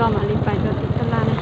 Mam li pais rau tim taj laj na.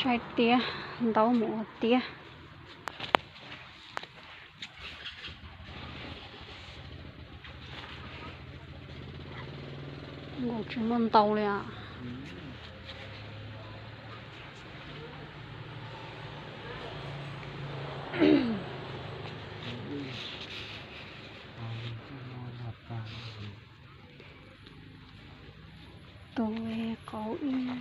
Saib tiab, ntaub mus ua tiab. Nkaus tsis muaj ntau li os. Tus qauv ib.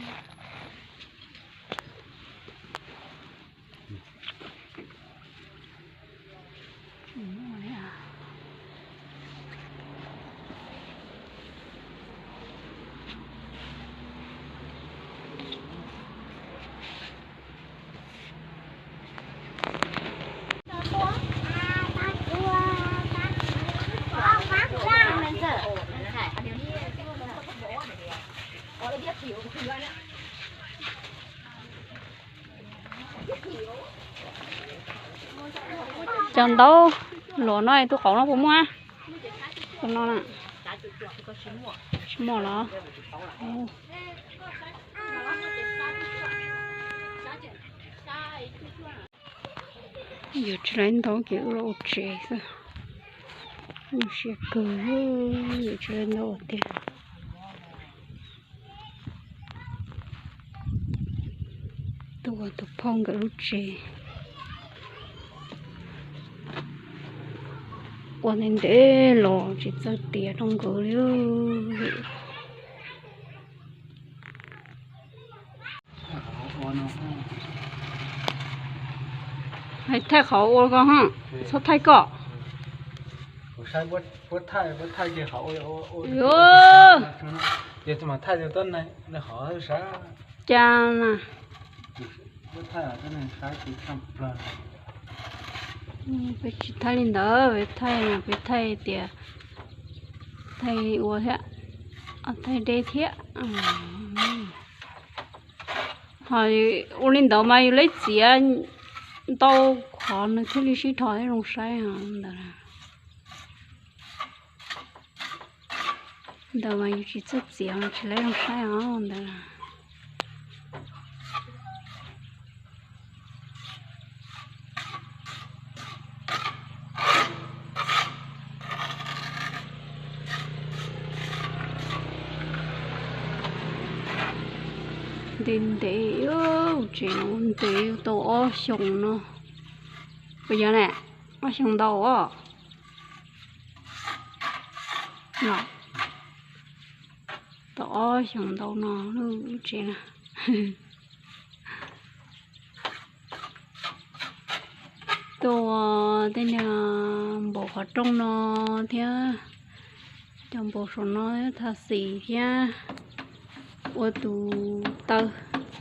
Cov ntaub luam no tus qauv no puas muaj? Tus no na. Tsis muaj los? Yog tsis laib ntaub ces wb los ua tsev xwb. Siab kawg, yog tsis laib ntaub tiag. Tuaj ua tus phauj nkawd lub tsev. Ua ntev ntev los tsis txawj tiav rau nkawd li. Hais thaij qhov ua koj ho, txhob thaij koj. Cas na. Peb tsis thaij li ntawd, peb thaij, peb thaij tias thaij ua thiab, thaij deb thiab. Ho ua li ntawd mas yus leb txiav ntau qhov nws thiaj li sib dhos thiab zoo saib ntawd. Ntawd mas yus tsis txawj txiav mas tsis leb zoo saib os ntawd. Ntev ntev, tsev no ntev tau ob xyoos no. Puas yog ne? Ob xyoos ntau os. Tau ob xyoos ntau no lub tsev na. Tuaj ua tej niag npaum qhov rooj no thiab, cov npaum saum no thaj xis thiab, ua tus taw,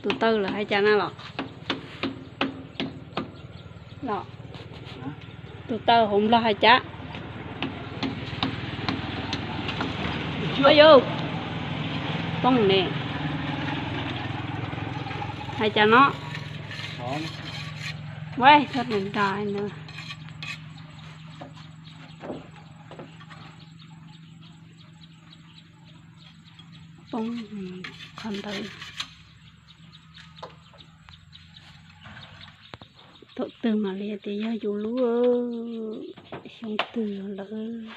tus taw lawv hais cas na los? Los, tus taw hauv Nplog hais cas? Ua yau, poob ne, hais cas no? Ua, txhob nra nra ntawd. Poob qhov ntawd. Thaum twg mam li tias yog yus lub, xyoo twg lawm.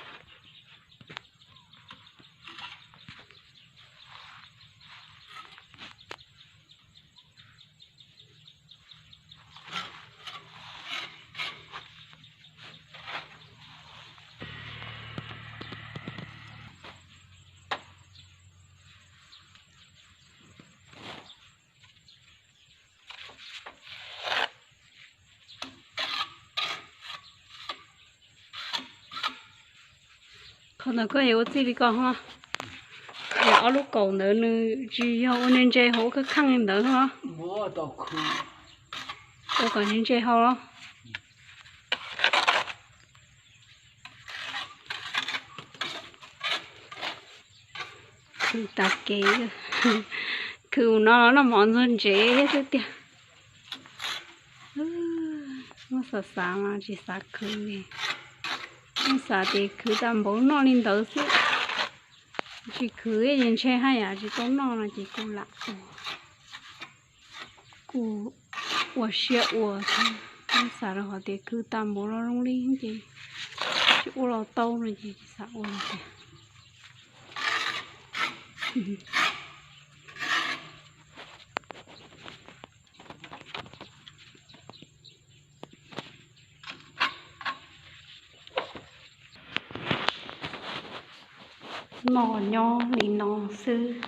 Ntawd koj yuav ua txij li ko ho. Ob lub kaum ntawd nws tsis yog ua ntse ntse hauv ua kheej kheej li ntawd ho. Ua kom ntse ntse hauv los. Khwv tas kev, khwv no los noj mov ntxuag ntsev thiab xwb tiag. Muab xav xav mas tsis xav khwv li. Muab xav tias khwv tau npaum noj li ntawd xwb. Tsis khwv ces ntshe haj yam tsis tau noj no ces kuj lam ua, kuj ua siab ua thiab. Muab xav rau qhov tias khwv tau npaum no zoo li ces tsis ua los tau no ces tsis xav ua li tiag. Noj nyob li no xwb.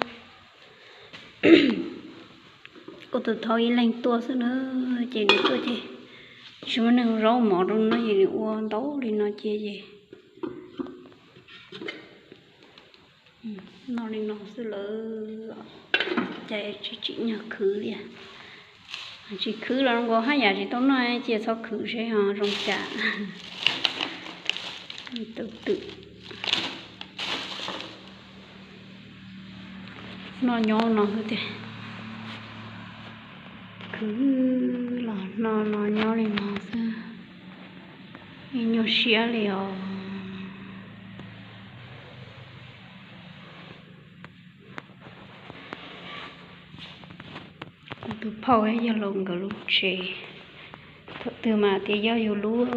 Kuv tus thaub ib leeg tuaj xwb na, ces nws tuaj ces tsis muaj neeg zaub mov rau no ces nws ua ntau li no ces, ces noj li no xwb lawm. Cas tsis tsim nyog khwv li. Tsis khwv los nkaus haj yam tsis tau noj, cia txhob khwv seb ho zoo cas. Tus twm noj nyob no xwb tiag. Khwv los noj no nyob li no xwb. Nyuaj siab li os. Kuv tus phauj yog los nkawd lub tsev. Thaum twg mas tias yog yus lub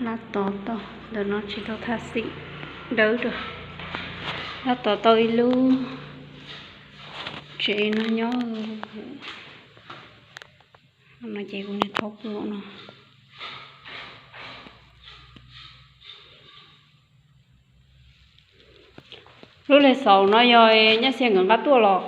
lab tod tau, ntawm no tsis tau thaj xim dawb rau. Lab tod tau ib lub tsev no nyob. No ces kuv niag thaub pw no. Lub leg xaus no yog nyab xia nkawd nqa tuaj los?